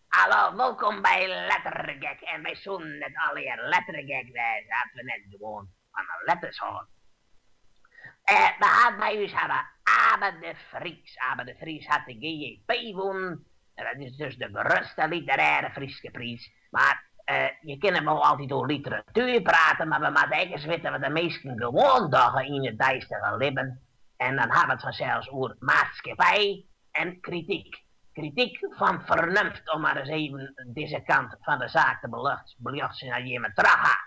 Hallo, wolkom by Lettergek. En wy soenen net allegear lettergek wêze as we net gewoan fan de letters hâlden. We ha by ús hawwe Abe de Vries. Abe de Vries hat de GJP wûn. En dat is dus de grutste literêre Fryske priis. Mar je kinne wol altyd oer literatuer prate, mar we moatte ek ris witte wat de minsken gewoan dogge yn it deistige libben. En dan ha we it fansels oer maatskippij en krityk. Krityk fan fernuft, om mar ris even dizze kant fan de saak te beljochtsjen as jimme troch ha.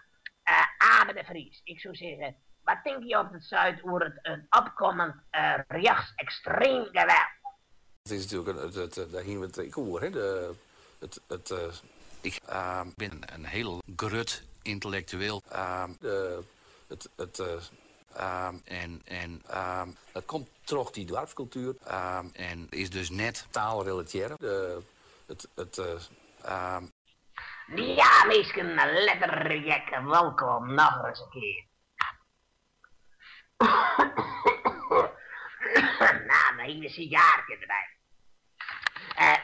Abe de Vries, ik soe sizze, wat tinke jo op it stuit oer it opkommend rjochtsekstreem geweld? It is natuerlik, dêr hiene we it ek oer, hè, de, it, it. Ik bin in hiel grut yntelektueel. De, it, it. En, en. Dat komt troch dy doarpskultuer. En is dus net. Taalrelatearre. De, it, it. Ja, minsken, lettergek, wolkom nochris in kear. Nou, noch even in sigaarke derby.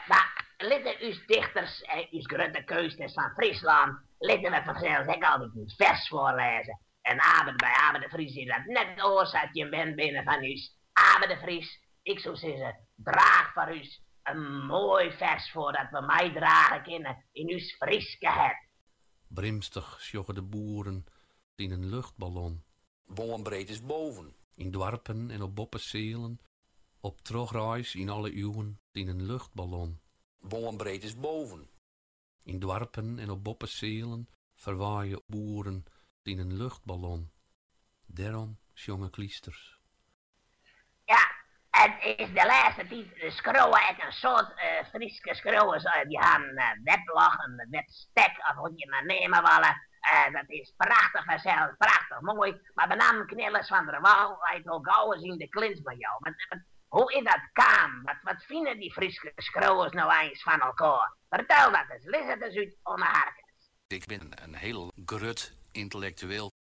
Mar litte ús dichters, ús grutte keunstners fan Fryslân, litte we fansels ek altyd in fers foarlêze. En Abe, by Abe de Vries is dat net oars as jim wend binne fan ús. Abe de Vries, ik soe sizze, draach foar ús in moai fers foar dat we meidrage kinne yn ús Fryske hert. Brimstich sjogge de boeren yn in luchtballon. Bânbreed is boven. Yn doarpen en op boppesealen, op trochreis yn alle iuwen yn in luchtballon. Bânbreed is boven. Yn doarpen en op boppesealen ferwaaie boeren yn in luchtballon. Dêrom sjonge klysters. Ja, it is de lêste tiid skriuwe ek in soad Fryske skriuwers. Dy ha in weblog, in webstek of hoe't je it mar neame wolle. Dat is prachtich fansels, prachtich moai. Mar benammen Knilles van der Wal leit wol gauris yn de klins mei jo. Hoe is dat kaam? Wat fine dy Fryske skriuwers no eins fan elkoar? Fertel dat ris, lis it ris út oan de harkers. Ik bin in hiel grut yntelektueel.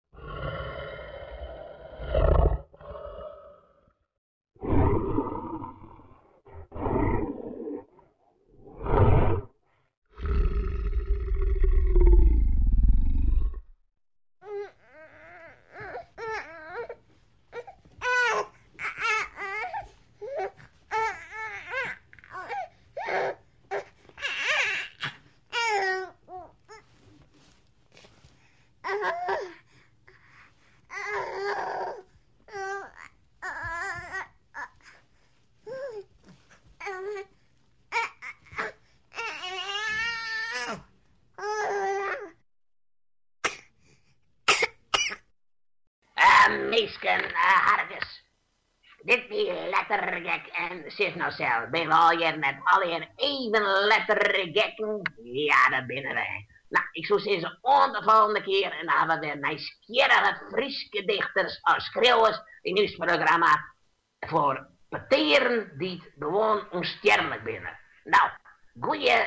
Minsken, harkers, dit wie Lettergek en sis no sels, binne we allegear net allegear even lettergekken? Ja, dat binne we. No, ik soe sizze oant de folgjende kear en dan hawwe we wer nijsgjirrige Fryske dichters of skriuwers yn ús programma foar petearen dy't gewoan ûnstjerlik binne. No, goeie.